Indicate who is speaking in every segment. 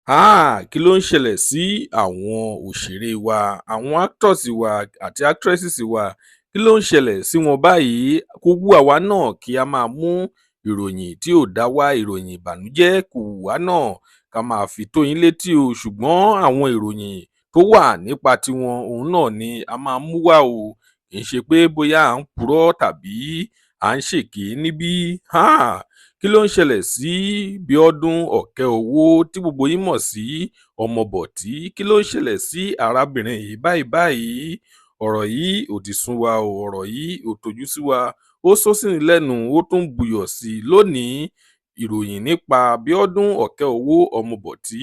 Speaker 1: Háà! Kí ló ń ṣẹlẹ̀ sí àwọn òṣèré wa, àwọn actors wa àti actresses wa? Kí ló ń ṣẹlẹ̀ sí wọn báyìí? Kò wù àwa náà kí a máa mú ìròyìn tí ò dá wá, ìròyìn ìbànújẹ́, kò wù wá náà ká máa fi tó yín létí o. Ṣùgbọ́n àwọn ìròyìn tó wà nípa tiwọn, òun náà ni a máa mú wá o. Kì í ṣe pé bóyá à ń purọ́ tàbí à ń ṣèké níbí. Háà! Kí ló ń ṣẹlẹ̀ sí Bíọ́dún Ọ̀kẹ́owó tí gbogbo yín mọ̀ sí Ọmọbọ̀tí? Kí ló ń ṣẹlẹ̀ sí arábìnrin yìí báyìí báyìí? Ọ̀rọ̀ yìí ò ti sún wa o, ọ̀rọ̀ yìí ò tójú sí wa, ó sọ sí ni lẹ́nu, ó tún buyọ̀ sí i lónìí. Ìròyìn nípa Bíọ́dún Ọ̀kẹ́owó Ọmọbọ̀tí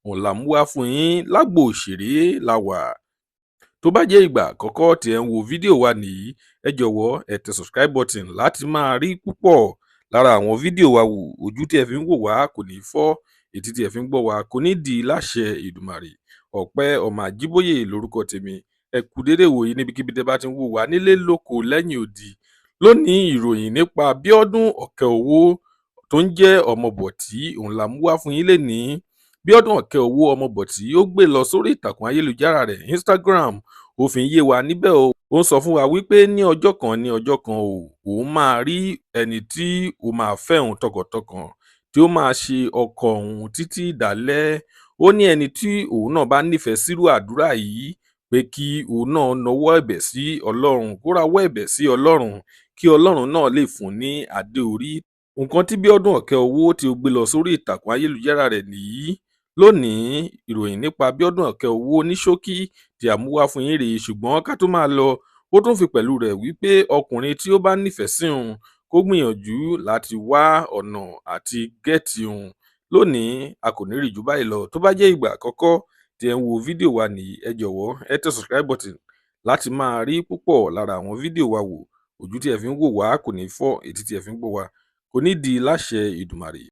Speaker 1: òun là ń mú wá fún yín. Lágbo òṣèré la wà. Tó bá jẹ́ ìgbà àkọ́kọ́ tí ẹ̀ ń wo fídíò wa nìyí, ẹ jọ̀wọ́ ẹ tẹ subscribe button láti máa rí púpọ̀ lára àwọn fídíò wa wò. Ojú tí ẹ fi ń wò wá kò ní fọ́, etí tí ẹ fi ń gbọ́ wa kò ní di láṣẹ Èdùmàrè. Ọpẹ́ ọmọ Àjíbóyè lórúkọ tèmi. Ẹ kú déédéé wòyí níbikíbi tẹ́ bá ti ń wò wá nílé lóko lẹ́yìn odi. Lónìí, ìròyìn nípa Bíọ́dún Ọ̀kẹ́owó tó ń jẹ́ Ọmọbọ̀tí òun la mú wá fún yín lénìí. Bíọ́dún Ọ̀kẹ́owó Ọmọbọ̀tí ó gbé lọ sórí ìtàkùn ayélujára rẹ̀ Instagram, ó fi ń yé wa níbẹ̀ o. Ó ń sọ fún wa wípé ní ọjọ́ kan, ní ọjọ́ kan o, òun máa rí ẹni tí ó máa fẹ́ òun tọkàntọkàn, tí ó máa ṣe ọkọ òun títí dalẹ́. Ó ní ẹni tí òun náà bá nífẹ̀ẹ́ sírú àdúrà yìí, pé kí òun náà nawọ́ ẹ̀bẹ̀ sí Ọlọ́run, kó rawọ́ ẹ̀bẹ̀ sí Ọlọ́run, kí Ọlọ́run náà lè fún ní adé orí. Nǹkan tí Bíọ́dún Ọ̀kẹ́owó tí ó gbé lọ sórí ìtàkùn ayélujára rẹ̀ nìyí. Lónìí, ìròyìn nípa Bíọ́dún Ọ̀kẹ́owó ní ṣókí tí a mú wá fún yín rèé. Ṣùgbọ́n ká tó máa lọ, ó tún fi pẹ̀lú rẹ̀ wípé ọkùnrin tí ó bá nífẹ̀ẹ́ sí òun kó gbìyànjú láti wá ọ̀nà àti gẹ́ẹ̀tì òun. Lónìí, a kò ní rí jù báyìí lọ. Tó bá jẹ́ ìgbà àkọ́kọ́ tí ẹ̀ ń wo fídíò wa nìyí, ẹ jọ̀wọ́ ẹ tẹ subscribe button láti máa rí púpọ̀ lára àwọn fídíò wa wò. Ojú tí ẹ fi ń wò wá kò ní fọ́, etí tí ẹ fi ń gbọ́ wa kò ní di láṣẹ Èdùmàrè.